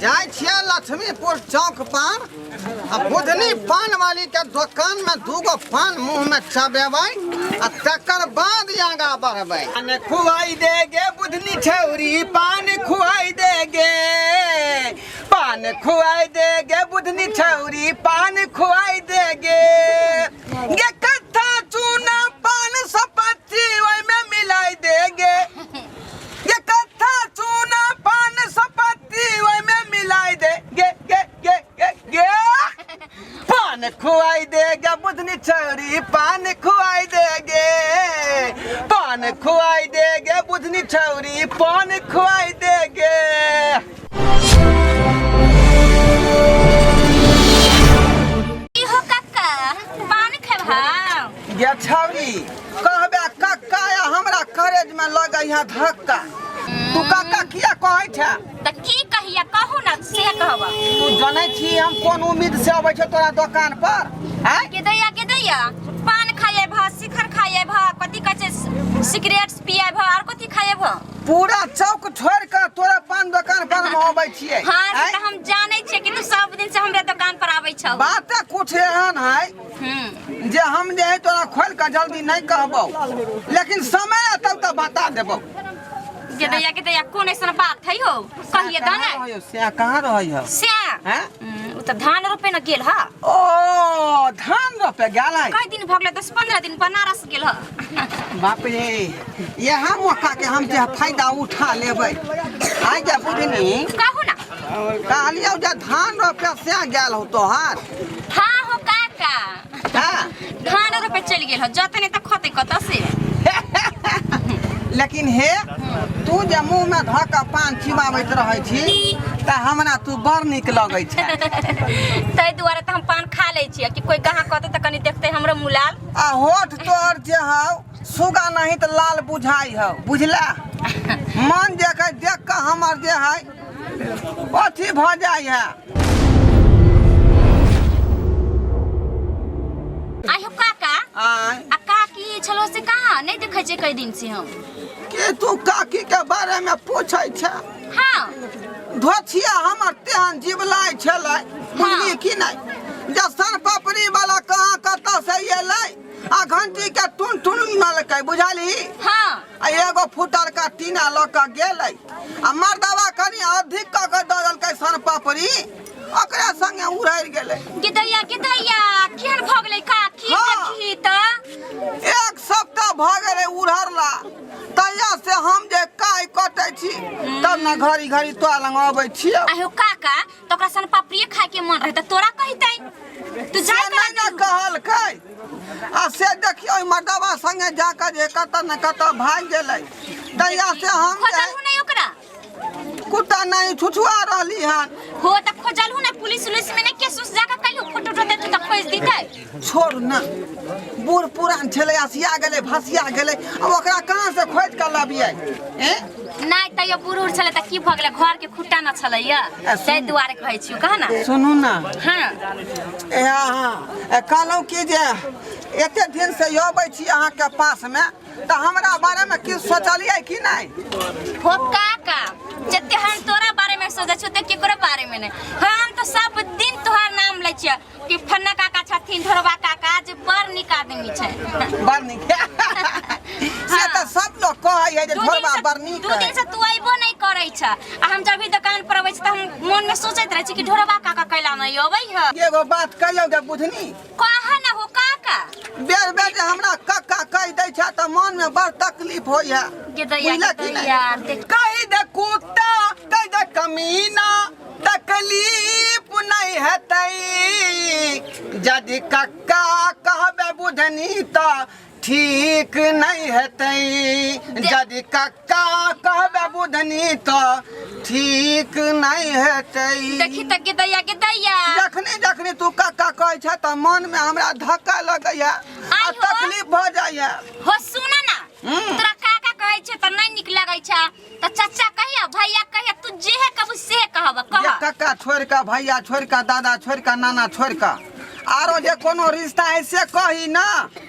जाइ छियै लक्ष्मीपुर चौक पर आ बुधनी पान वाली के दोकान में दूगो पान मुंह में चबेबै आ तकर बाद आगा बढ़बै। पान खुआई देगे बुधनी छौरी, पान खुआई देगे, पान खुआई देगे बुधनी छौरी, पान खुआई देगे। गे कत्था चूना पान सपत्ती ओहिमे मिलाई देगे, गे कत्था चूना पान सपत्ती ओहिमे मिलाई दे गे गे गे गे गे। पान खुआई देगे बुधनी छौरी, पान खुआई देगे, पान खुआई देगे बुधनी छौरी, पान खुआई देगे। इहो कक्का पान खेबहा? गे छौरी, कहबे कक्का या हमरा करेज में लगै है धक्का। तू कक्का किया कहै छै? त की कहिया कहू ना, से कहब। तू जनै छी हम कोन उम्मीद से अबै छै तोरा दोकान पर? आँय? के दैया, के दैया, पान खाइए भ, शिखर खाइए भ, कथी कहै छै, सिगरेट पिए भ, आर कथी खाइए भ? पूरा चौक छोड़ के तोरा पान दोकान पर हम अबै छियै। हाँ, से आँय? त हम जानै छियै कि तू सब दिन से हमरे दोकान पर आबै छौ। बाते कुछ एहन है जे हम जे है तोरा खोल के जल्दी नहीं कहबौ, लेकिन समय एतौ तऽ बता देबौ। के दैया, के दैया, कोन ऐसन बात है हो, कहिए द ना। से कहाँ रहै हो? से हैं? उ त धान रोपे न गेल ह। ओ, धान रोपे गेल है? कई दिन भऽ गेलै, 10-15 दिन बनारस गेल ह। बाप रे, यह मौका के हम जे फायदा उठा लेबै। आइ जे बुझनी। कहू ना। कहलियौ जे धान रोपे से गेल हो तोहार? हाँ हो काका। हाँ? धान रोपे चलि गेल हो, जतने त खते कत से। लेकिन हे, तू जे मुंह में धऽ कऽ पान चिबाबैत रहै छी तऽ हमरा तू बड़ नीक लगै छै। ताहि दुआरे तऽ हम पान खा लै छियै कि कोई कहाँ कहतै तऽ कनि देखतै हमरो मुँह लाल। आ होठ तोहर जे हौ सुगा नहीं तऽ लाल बुझाइ हौ, बुझला? मन जे है देख कऽ हमर जे है अथी भऽ जाइ है। आयो काका। आय। आ काकी छलो से कहाँ नहीं देखै छै कई दिन से हम। के तू काकी के बारे में पूछै छै? हाँ। धोछिया हमर तेहन जीवलाइ छलै, बुझली कि नहीं, जे सन पपड़ी वाला कहाँ कतऽ से एलै आ घंटी के टुन टुन मलकै, बुझलही? हाँ। आ एगो फुटल का टीना लऽ कऽ गेलै आ मर्दवा कनि अधिक कऽ के दऽ देलकै सन पपड़ी, ओकरा संगे उड़ि गेलै। गिदैया, गिदैया, केहन भऽ गेलै काकी? हाँ। देखी तऽ। एक सप्ताह भऽ गेलै उड़हरला, तहिया से हम जे काई कटै छी तब ने घड़ी घड़ी तोरा लग अबै छियौ। आहो काका, तऽ ओकरा सन पापड़िए खाय के मन रहै तऽ तोरा कहितै, तू से जाय नहि ने कहलकै, आ से देखियौ ओहि मर्दवा संगे जाकऽ जे कतऽ ने कतऽ भागि गेलै। तहिया से हम जे खोजलहु नहि ओकरा? कुत्ता नहीं छुछुआ रहली हन। हो तऽ खोजलहु नहि? पुलिस उलिस में नहि केस उस जाके कहियो फोटो उटो देतु तऽ खोज दितै। छोड़ ना, बूढ़ पुरान छलै, असिया गेलै, भसिया गेलै, अब ओकरा कहाँ से खोजि कऽ लबियै? ए नहि, तैयो बूढ़ उढ़ छलै तऽ की भऽ गेलै, घर के खुट्टा न छलैया, ताहि दुआरे कहै छियौ, कह ना। सुनू ना। हाँ। ए हाँ, ए, कहलहुँ कि जे एते दिन से अबै छी अहाँके पासमे तऽ हमरा बारेमे किछु सोचलियै कि नहि? हो काका, जते हम तोरा बारे में सोचै छियौ, ओते केकरो बारे में नहि। हम तऽ सब दिन तोहर नाम लै छियै कि फन्ना काका छथिन, ढोरबा काका जे बड़ नीक आदमी छै। बड़ नीक से तऽ सब लोग कहै है जे दू दिन ढोरबा से- बड़ नीक 2 दिन है। से तू अयबो नहीं करै छ, आ हम जब भी दुकान पर अबै छी तऽ हम मन में सोचैत रहै छी कि ढोरबा काका कैला नहीं अबै है। एगो बात कहियौ गे बुधनी? कह ना हो काका। बेर बेर जे हमरा कक्का कहि दै छै तऽ मन में बड़ तकलीफ होइ है। गे दैया, बुझलह गे कि नहि? दैया, देख। कहि दे कुत्ता, कहि दे कमीना, तकलीफ नहीं हेतै। यदि कक्का कहबे बुधनी तऽ ठीक नहीं हेतै। यदि कक्का कहबे बुधनी तऽ ठीक नहीं हेतै। देखी तऽ गे दैया, गे दैया। जखनी जखनी तू कक्का कहै छ तऽ मन में हमरा धक्का लगैया आ आइ हो। तकलीफ भऽ जाइया। हो सुन ना, तोरा काका कहै छै तऽ नहीं नीक लगै छै तऽ चचा कहिया, भैया कहिया, तू जेहे कहबू सेहे कहब, कह। जे कक्का छोड़ कऽ, भैया छोड़ कऽ, दादा छोड़ कऽ, नाना छोड़ कऽ आरो जे कोनो रिश्ता है से कही ना।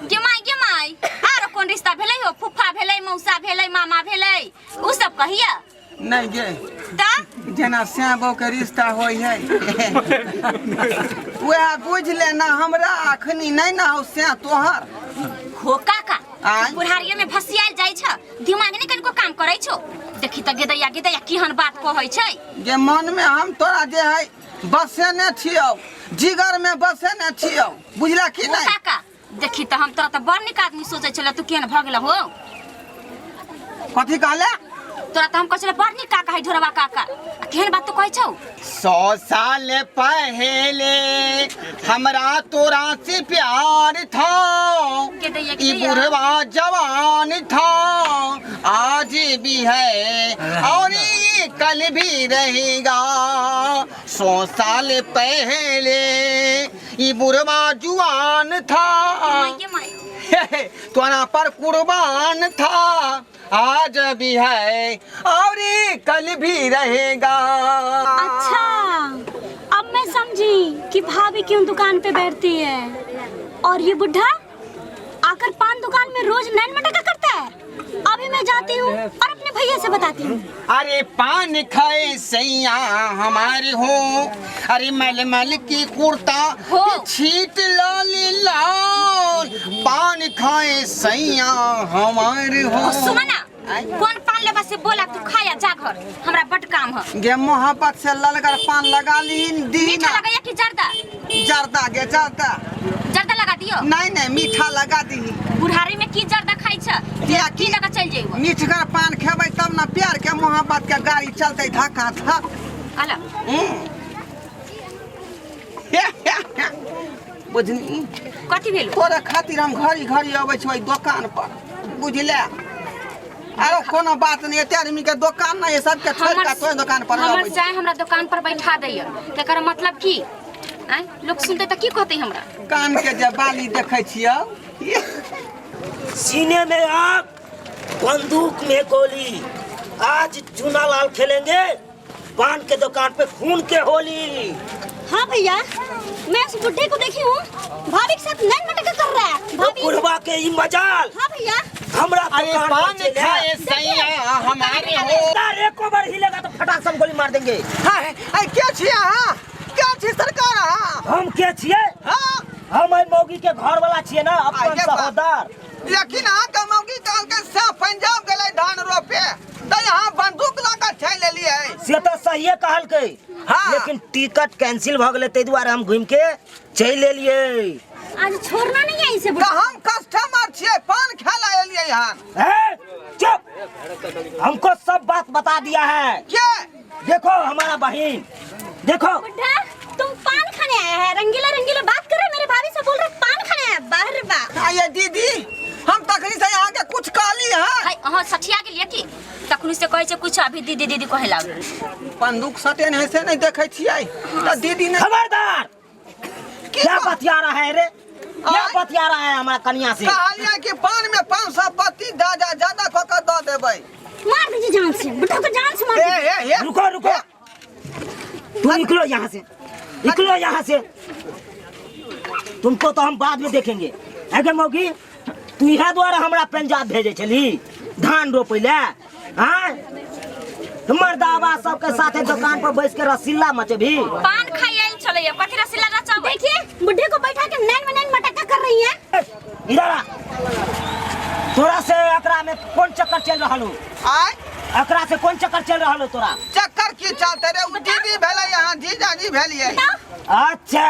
गे माय, गे माय, आरो कोन रिश्ता भेलै हो? फूफा भेलै, मौसा भेलै, मामा भेलै, उ सब कहिया। नहीं गे, तऽ जेना सैं के रिश्ता होइ है वएह बुझि ले ना हमरा अखनी नहीं ना हो सैं तोहर हो काका आँय? बुढ़ारिये में भसियाल जाइ छ दिमाग नहीं कनिको काम करै छो देखी तऽ गेदैया गेदैया केहन बात कहै छै जे मन में हम तोरा जे है बसेने छियौ जिगर में बसेने छियौ बुझला कि हो नहीं काका देखी तऽ हम तोरा तऽ बड़ नीक आदमी सोचै छले तू केहन भऽ गेल हो कथी कहले तोरा तऽ हम कहै छले बड़ नीक काका है ढोरबा काका आ केहन बात तू कहै छौ 100 साल पहले हमरा तोरा से प्यार था के दैया के ई दैया बुढ़वा जवान था आज भी है और ये कल भी रहेगा 100 साल पहले ई बुढ़वा जुआन था माय माय तोरा पर कुर्बान था आज भी है और ये कल भी रहेगा। अच्छा, अब मैं समझी कि भाभी क्यों दुकान पे बैठती है और ये बुढ़ा आकर पान दुकान में रोज नैन मटका करता है। अभी मैं जाती हूँ और अपने भैया से बताती हूँ। अरे पान खाए सैया हमारे हो, अरे मल मल की कुर्ता हो। छीट लाल लाल, पान खाए सैया हमारे हो। सुन ना, कौन पान लेबा से बोला, तू खाया जा घर, हमरा बड काम है। गे मोहब्बत से ललगर पान लगा ली दी। मीठा ना लगाया कि जर्दा? जर्दा गे, जर्दा। जर्दा लगा दियो? नहीं नहीं, मीठा लगा दी। बुढ़ारी में की जर्दा खाई छ? किया? की लगा चल जेबो। मीठगर पान खेबै तब ना प्यार के मोहब्बत के गाड़ी चलते धक्का धक। अला। बुझनी? कथी भेलो? तोरा खातिर हम घड़ी घड़ी अबै छी ओहि दोकान पर, बुझले? आरो कोनो बात नहीं, एते आदमी के दोकान नहीं है, सबके छोड़ के तोरे दोकान पर हमर अबै छी। चाय हमरा दुकान पर बैठा दैया, तकर मतलब की आँय? लोग सुनते तऽ की कहते हमरा? कान के जे बाली देखै छियौ। सीने में आग, बंदूक में गोली, आज चूना लाल खेलेंगे पान के दुकान पे खून के होली। हाँ भैया, मैं उस बुढ़े को देखी हूँ, भाभी के साथ नैन मटका कर रहा है भाभी। बुढ़वा के ई मजाल? हाँ भैया। हमरा अरे दुकान पर पान चले आ। खाए सैया हमारे हो। यार, एको बार हिलेगा तो फटाक से हम गोली मार देंगे। हाँ, अरे के छी अहाँ? के छी सरकार अहाँ? हम के छिए? हाँ। हम एहि मौगी के घर वाला छिए ना, अपन आगे बा। सहोदर। लेकिन अहाँ के मौगी कहलकै से पंजाब गेलै धान रोपे, तऽ यहाँ बंदूक लऽ कऽ चलि एलियै। से तऽ सहिए कहलकै। हाँ। लेकिन टिकट कैंसिल भऽ गेलै, ताहि दुआरे हम घुमि के चलि एलियै। आज छोड़ना नहीं है इसे तऽ बुढ़ा। हम कस्टमर छियै, पान खाय लए एलियै हन। ए, चुप! हमको सब बात बता दिया है। के? देखो हमारा बहन, देखो। बुढ़ा, तुम पान खाने आया है? रंगीला रंगीला बात कर रहे, मेरे भाभी से बोल रहे पान खाने आया, बाहर बा। आइए दीदी, हम तखनी से यहाँ के कुछ कहली है? हाय, अहाँ सठिया गेलियै की? तखनी से कहै छै कुछ, अभी दीदी दीदी कहै लागल। बंदूक सटेन है से नहीं देखै छियै तऽ दीदी ने खबरदार! की क्या बतिया रहा है रे, क्या आय? बतिया रहा है हमारा कन्या से? कहलियै कि पान में 500 पत्ती दऽ जा, ज्यादा कऽ कऽ दऽ देबै। मार दीजिए जान से, बुढ़ा को जान से मार ए दीजिए। ए ए। रुको रुको, तुम निकलो यहाँ से, निकलो यहाँ से। तुमको तो हम बाद में देखेंगे। अगे मौगी, तू इहा द्वारा हमरा पंजाब भेजे छली धान रोपै ले? हाँ, मर्दावा सबके साथे दुकान पर बैस के रसीला मचबी? पान खाइ आयल छलैया, कथी रसीला रचबै? देखिए, बुढ़े को बैठा के नैन में नैन मटका कर रही है। इधर आ। तोरा से एकरा में कौन चक्कर चल रहल हो? आय? एकरा से कौन चक्कर चल रहल हो तोरा? चक्कर की चलते रे? उ दीदी भेलै, यहाँ जीजाजी भेलियै। अच्छा,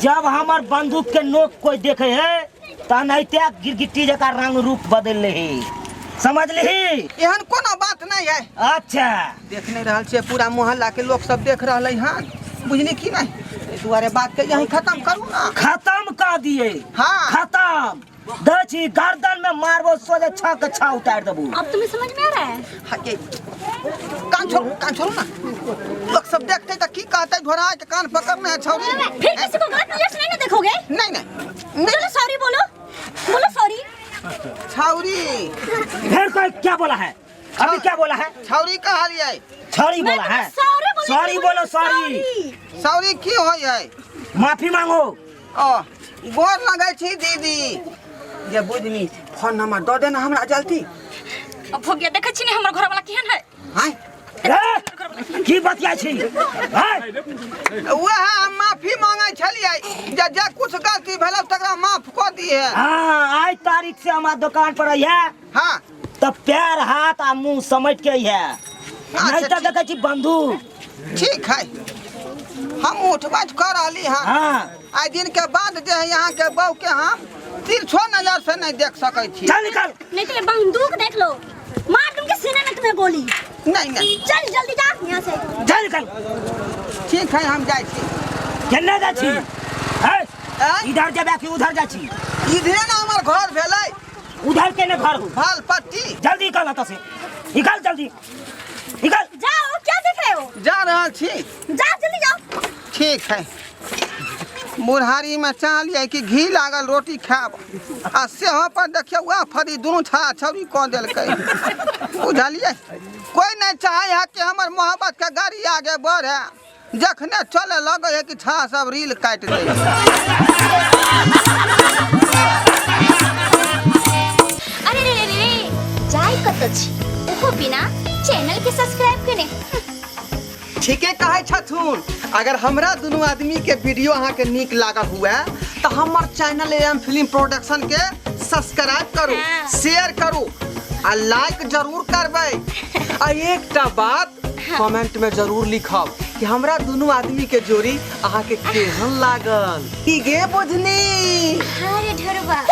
जब हमर बंदूक के नोक कोई देखे है त एनाहिते गिरगिट्टी जकाँ रंग रूप बदल लेही, समझ लिही। एहन कोनो बात नहीं है। अच्छा। देख नहीं रहल छियै, पूरा मोहल्ला के लोग सब देख रहलै हन, बुझली कि नहीं? एहि दुआरे बात के यहीं खत्म करू ना। खत्म कर दिए। हाँ। खत्म दै छी, गर्दन में मारबो, सोझे छा के छा उतार देबू। अब तुम्हें समझ में आ रहा है? हाँ, ये कान छोड़ू, कान छोड़ू ना, लोग सब देखते तऽ की कहते? ढोरा के कान पकड़ने है छौरी। फिर किसी को गलत नजर से नहीं ना देखोगे? नहीं नहीं नहीं। चलो, सॉरी बोलो, बोलो सॉरी। छौरी। फिर कोई क्या बोला है अभी, क्या बोला है? छौरी कहलियै। छड़ी मैं बोला है? तुम्हें सॉरी बोली। सॉरी बोलो, सॉरी। सॉरी की होइ है? माफी मांगो। ओ गोर लगै छी दीदी। जे बुझनी, फोन नंबर दऽ दे ना हमरा जल्दी। अब भोगिया, देखै छी ने हमर घरवाला केहन है? हाय। ए, की बतिया छी हैं? वएह हम माफी मांगै छलियै जे जे कुछ गलती भेल तकरा माफ कऽ दिहे। हाँ, आज तारीख से हमार दुकान पर अइहे हाँ तऽ पैर हाथ आ मुंह समेट के अइहे, नहीं तऽ देखै छी बंदूक। ठीक है, हम उठ बैठ कर रहली हाँ। हाँ आइ दिन के बाद जे है यहाँ के बहू के हम तिरछो नजर से नहीं देख सकै छी। चल निकल। नहीं तो ये बंदूक देख लो, मार दूंगी सीने में तुम्हें गोली। नहीं नहीं, चल जल्दी जा यहाँ से। चल निकल। ठीक है, हम जाइ छी। केने जाइ छी? हैं? आँय? इधर जेबे कि उधर जाइ छी? इधरे ना हमर घर भेलै। उधर केने घर हो? भालपट्टी। जल्दी निकल एतऽ से, निकल जल्दी निकल। जाओ, क्या देख रहे हो? जा रहल छी। जाओ जल्दी जाओ। ठीक है, बुढ़ारी में चाहलियै कि घी लागल रोटी खायब आ सेहो पर देखियौ वएह फरी दुनू छड़ा छौड़ी कऽ देलकै। बुझलियै, कोइ नहि चाहै है कि हमर मोहब्बत के गाड़ी आगे बढ़े, जखने चले लगै है कि छड़ा सब रील काटि दै। अरे रे रे रे, जाय कतऽ छी ओहो बिना चैनल के सब्सक्राइब केने। ठीके कहै छथुन, अगर हमरा दुनू आदमी के वीडियो अहाँ के नीक लागल हुए तो हमर चैनल एम फिल्म प्रोडक्शन के सब्सक्राइब करू, हाँ। शेयर करू आ लाइक जरूर करबै। आ एकटा बात कमेंट में जरूर लिखब कि हमरा दुनू आदमी के जोड़ी अहाँ के केहन लागल। की गे बुझनी? अरे ढोरबा।